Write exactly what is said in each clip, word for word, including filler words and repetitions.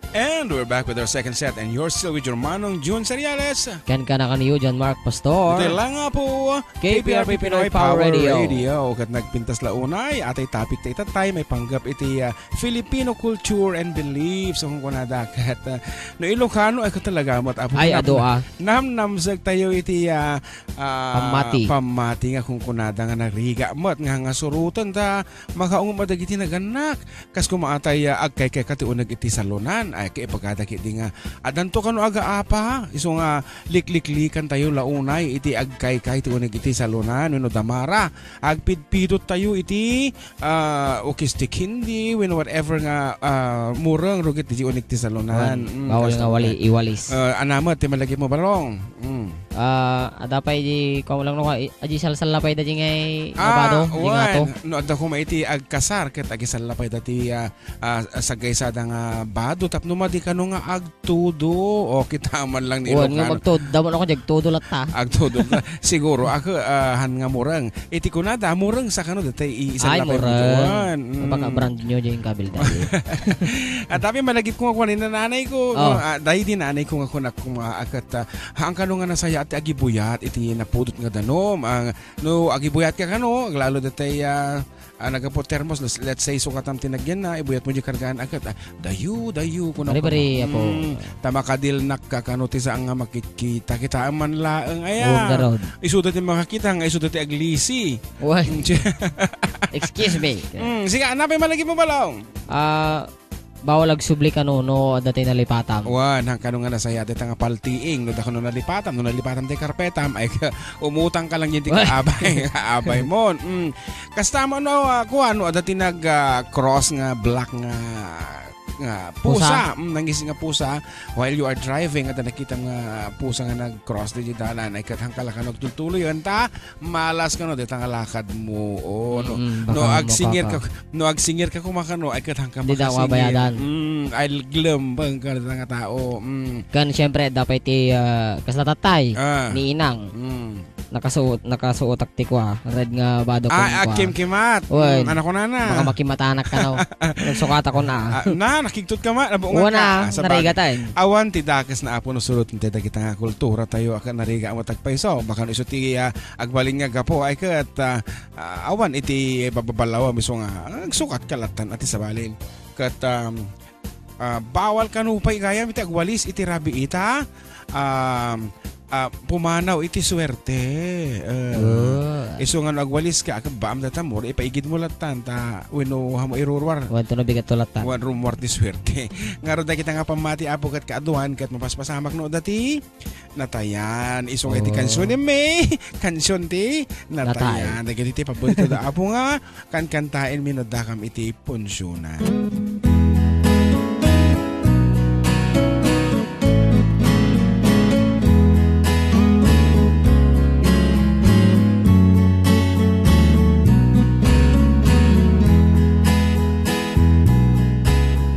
And we're back with our second set, and you're still with your Manong Jun Seriales. Ken kanakanyo, John Mark Pastor. Itoy lang nga po, K P R P Pinoy Power Radio. Ket nagpintas la unay, atay topic ta itatay, maipanggep iti, ah, Filipino culture and beliefs. Kung kunada, ket, ah, no Ilocano, ay, ket talaga, mat-, apo, Ay, nam-, adu, ah. namnamsek tayo iti, ah, ah, Pammati. pammati nga kung kunada nga narigat met nga, nga suroten ta, makaungom a dagiti nagannak. Kas koma atay, ah, agkaykayka ti uneg iti salonan. Ay, kaipagada ketdi nga, addanto kano agaapa, isu nga likliklikan tayo la unay iti agkaykay ti uneg iti salonan, wenno damara. Agpidpidot tayo iti, ah, ukis ti kindi, wenno whatever nga, ah, mureng rugi ti uneg ti salonan. Wen, Mm, bawal kasta nga wali-, met. iwalis. Ah, anamet ti malagipmo, Balong? Mm. Ah, adda pay di, kuwan lang no, i-, adi salsal na pay da di ngay Ah, bado, di nga to. wen. No, adda koma iti agkasar, ket agisalla pay da ti, ah, ah, sagaysada nga bado, tapno madi kano nga agtudo. O, kita man lang ni Wen, nga Ilocano. magtudo, damo na ko di agtudo latta. Agtudo ka. Siguro, ako, ah, han nga mureng. Iti kunada, mureng sa kano, datay i-, isalla Ay, pay mureng. Wen. Mm. Napaka-brand new di yung kabil dati. At tapi malagip ko nga kuwan, ni nanay ko, Oh. ah, dahil di nanay ko nga kunak kuma, akat, ah, Haan kano nga nasayaat ti agibuyat iti napudot nga danum. Ah, no agibuyatka kano, aglalo datay, ah, ah, nagapu termos, let's, let's say, sukatam ti nagyan na, ibuyatmo di kargaan a ket, ah, dayu, dayu, kuno Bari-bari, kano. Apo. Mm, ta makadilnakka kano ti saan nga makitkita. Kitaem man laeng, aya. Oo, garod. Isuda ti makakita, nga isuda ti aglisi. Why? Excuse me. Mm, sige, anapay malagipmo, Balong? Ah, bawal agsubli kano no adda ti nalipatam. Wen, han kano nga nasayaat dayta nga paltiing, no dakno nalipatam, no nalipatam ti karpetam, ay, umutang ka lang iti Wen. kaabay, kaabay mo. Mm. Kasta mo, no, ah, kuwan, no adda ti nag, ah, cross nga black nga, nga pusa, Pusa. mm, nangis nga pusa, while you are driving, adda nakitam nga pusa nga nag-cross di dalan, ay ket han ka la kano agtultuloyen ta, malas kano, dayta nga lakadmo. O, no, Mm, no baka agsingir ka, makaka- no agsingir ka koma kano, ay ket han ka Di daw makasingir. abayadan. Mm, ay, glembeng ka dayta nga tao. Mm. Kan, siyempre, dapat ti, ah, kasla tatay, Ah. ni inang. Mm. Nakasuot, nakasuotak ti kua, red nga bado Ah, kun ah, kua. kimkimat. Wen. Mm, anak ko na na. Baka makimatanak kano. Nagsukata ko na. Ah, na, nakigtot ka ma, nabunga Wen ka. na, Ah, sa narigat bagay. ay. Awan ti dakes na apo no surot ti dagita nga kultura tayo, a narigat mo tagpayso. Baka no isu ti, ah, agbalin nga gapu, ay ket, ah, ah, awan iti bababalaw, miso nga, ah, agsukat ka latan, ati sabalin. Ket, um, ah, bawal kano pay gayam iti agwalis iti rabii ta, um, ah, pumanaw iti suerte. Eh, Oh. isu nga no agwalis ka, agbaam data mo, ipaigid mo latan, ta, wenno hamo iruruar. Wen, to nabigat to latan. Wen, rumuar ti suerte. Ngarud, dagita nga pammati, apo, ket kaaduan, ket mapaspasamak no dati, Natayan. Isu nga iti Oh. kansion ni May. Kansion ti Natayan. Natay. Dagiti ti paborito da apo nga kankantaen mi no dakam iti punsiona.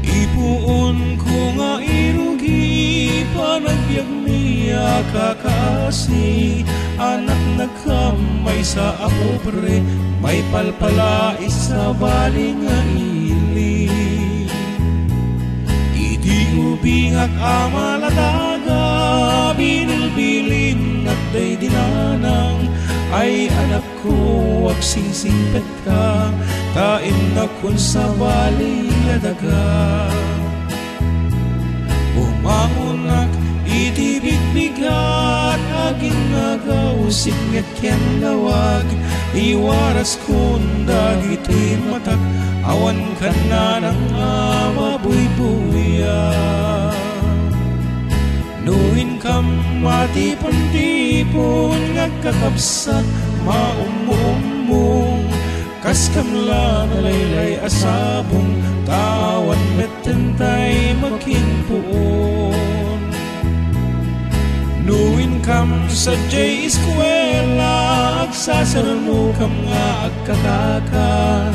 Ipuonko nga irugi panagbiagmi a kakaasi, anaknak kam maysa a pobre, maipalpalais a bali nga ili. Iti ubingak a maladaga, binilbilinnak daydi nanang, ay anakko, agsingsingpet ka, ta innak kun sabali a daga. Bumangonak iti bigbigat, aginnagaw sipnget ken lawag, iwaraskon dagiti matak, awan kannanang a mabuybuya. No inkam matipon-tipon nga agkakabsat, maummo-ummo, kas kam la nalaylay a sabong, ta awan metten tay makinpuon. No inkam sadiay eskuela, agsasarmo kam nga agkakaka,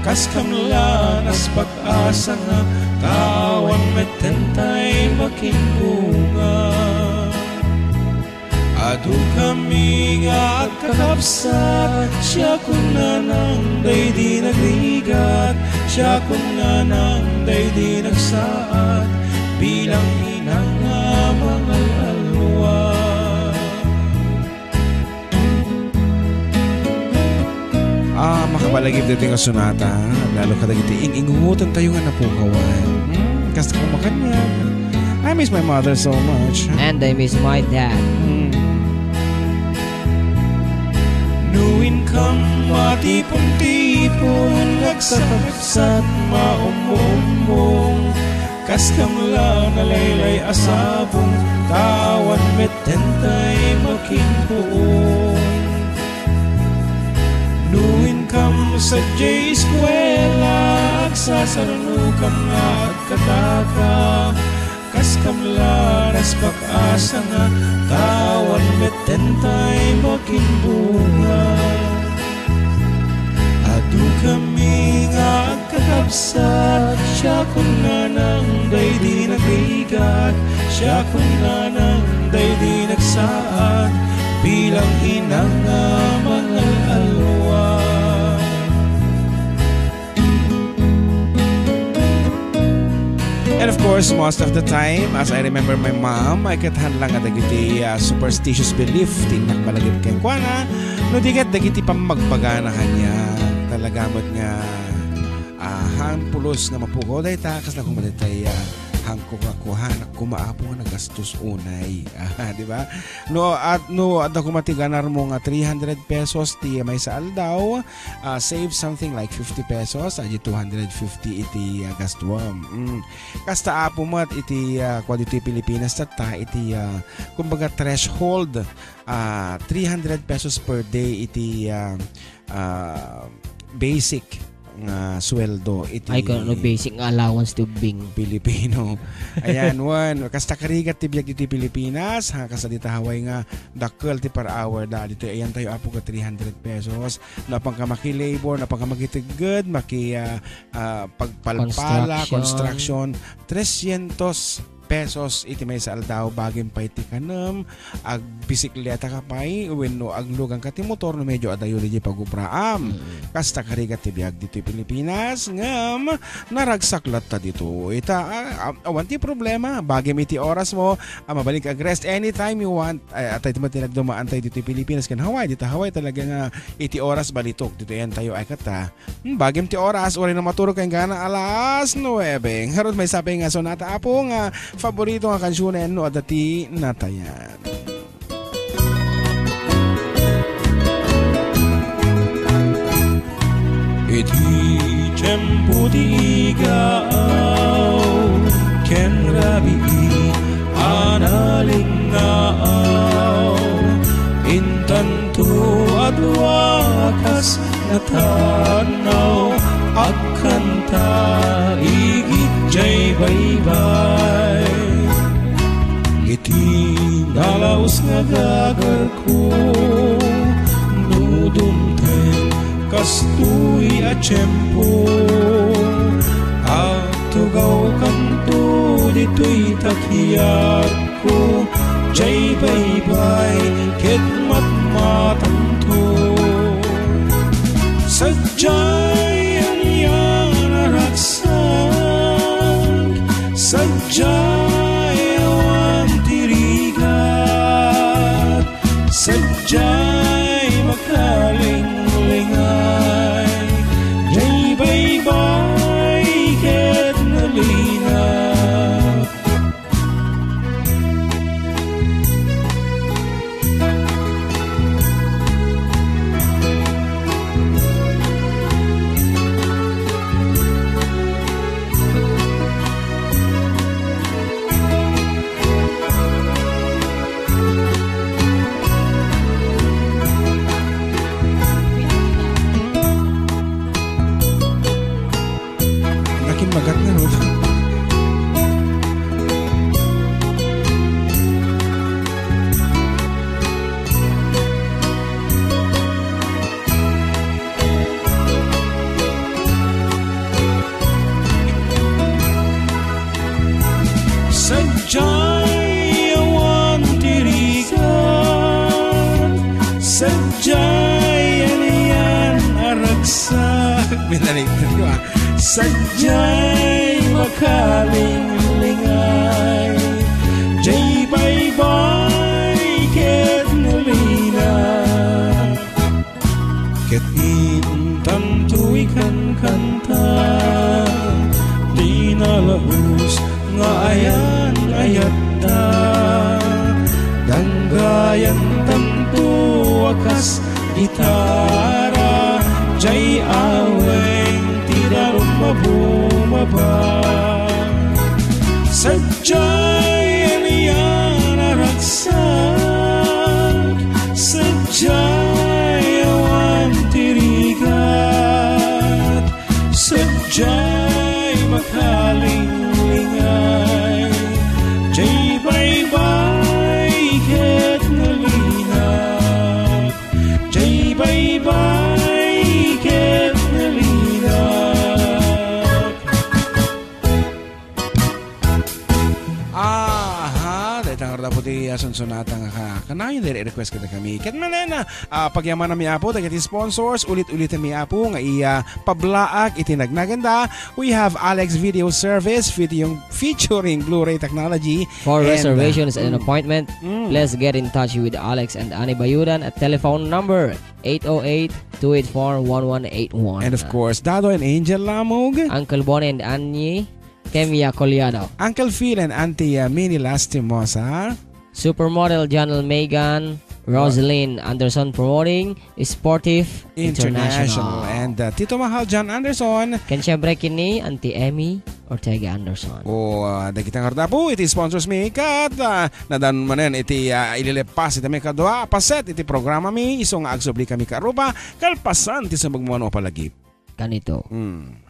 kas kam la naspak a sanga, ta awan metten tay makinbunga. Adu kami nga agkakabsat, siak kun nanang daydi nagrigat, siak kun nanang daydi nagsaad, bilang ina nga mangal-alwa. Ah, makabalagip ditoy nga sonata, lalo kadagiti ing-ingutan tayo nga napukawan. Hmm, kas kumakanya. I miss my mother so much. And I miss my dad. Hmm. No inkam matipon-tipon, agsasat, maummummong, kas kam la nalaylay a sabong, ta awan met daytay makinpuon. No inkam sadiay eskuela, agsasarnokam nga agkataka, kas kam la naspak a sanga, ta awan met daytay makinbunga. Adu kami nga agkakabsat, siakon nanang daydi nagrigat, siakon nanang daydi nagsaad, bilang ina nga mangal-alwa. And of course, most of the time, as I remember my mom, ay ket haan lang nga dagiti, ah, superstitious belief ti nagmalagip kenkuana, no di ket dagiti pammagpagana kaniak. Talaga met nga, ah, haan pulos nga mapukaw dayta, kasla koma daytay, ah, haanko nga kuan, haanko nga Apo nga nagastos unay. Ah, di ba? No, at no, adda koma ti ganarmo nga three hundred pesos ti maysa aldaw, ah, save something like fifty pesos, adi two hundred fifty iti, ah, gastuem. Mm. Kasta, Apo, met iti, ah, kua ditoy Pilipinas tatta, iti, ah, kumbaga, threshold, ah, three hundred pesos per day iti, ah, ah, basic nga sueldo iti Ay, kano basic nga allowance to being Pilipino. Ayan, wen, kasta karigat ti biag ditoy Pilipinas, ha, kasta dita Hawaii nga dakkel ti per hour da. Ditoy, ayan tayo, Apo, nga three hundred pesos. Napan ka makilabor, napan ka makitegged, maki, ah, ah, pagpalpala, Construction. construction, trescientos pesos iti maysa aldaw, bagim pay ti kanem, agbisikleta ka pay, wenno aglugan ka ti motor no medyo adayo diay pagubraam. Mm. Kasta karigat ti biag ditoy Pilipinas, ngem naragsak latta ditoy. Ita, ah, ah, awan ti problema, bagim iti oras mo, ah, mabalik ka ag-rest anytime you want. Ay, atay ti met ti nagdumaan tayo ditoy Pilipinas ken Hawaii. Dita Hawaii talaga nga iti oras balitok. Ditoy ayan tayo ay kata. Hmm, bagim ti oras, uray no maturog ka inggana alas nuebe. Ngarud, maysa pay nga sonata, Apo, nga faborito nga kansionen no adda ti natayan. Iti tiempo ti igaaw ken rabii a nalingngaaw, intanto a dua kas natanaw, agkanta igid jay baybay. Iti nalaus nga gagarko, no dumteng kastoy a tiempo, agtugawkanto ditoy takiag ko, jay baybay ket matmatanto. Sadiay anian a ragsak, sadiay awan ti rigat, sadiay makalinglingay, jay baybay ket nalingap. Nakimmagat nga, no? Sadiay awan ti rigat, sadiay anian a ragsak. Binaliktad ko, ah. Sadiay makalinglingan. Intanto ikankanta ti nalaus nga ayan-ayatta. Danggayantanto a kas gitara, jay aweng ti darum a bumaba. Sadiay a nian a ragsak, sadiay awan ti rigat, sadiay makalinglingan, jay baybay ket nalinak, jay baybay ket nalinak. Aha, dayta ngarud, Apo, ti, ah, sunsunatan nga ka-, kanayon daydi request kadakami. Ket manen, ah, pagyamananmi, Apo, dagiti sponsors, ulit-ulitanmi, Apo, nga iya pablaak iti nagnaganda. We have Alex Video Service, featuring, featuring Blu-ray technology. For And, reservations and ah, mm. appointment, Mm. please get in touch with Alex and Annie Bayudan at telephone number eight oh eight, two eight four, one one eight one. And of course, Dado and Angel Lamog. Uncle Bonnie and Annie, Kemia Collado. Uncle Phil and Auntie, uh, Minnie Lastimosa. Supermodel Janelle Megan, Ro- Rosalyn Anderson promoting Sportive International. International. And, uh, Tito Mahal John Anderson. Ken siyempre kini Auntie Emmy Ortega Anderson. O, uh, dagita ngarud, Apo, iti sponsors mi kat, uh, nadan manen iti, uh, ililepas iti mi kadua, paset iti programa mi, isu nga agsubli kami karuba, kalpasan ti sumagmamano a palagip. Kanito. Hmm.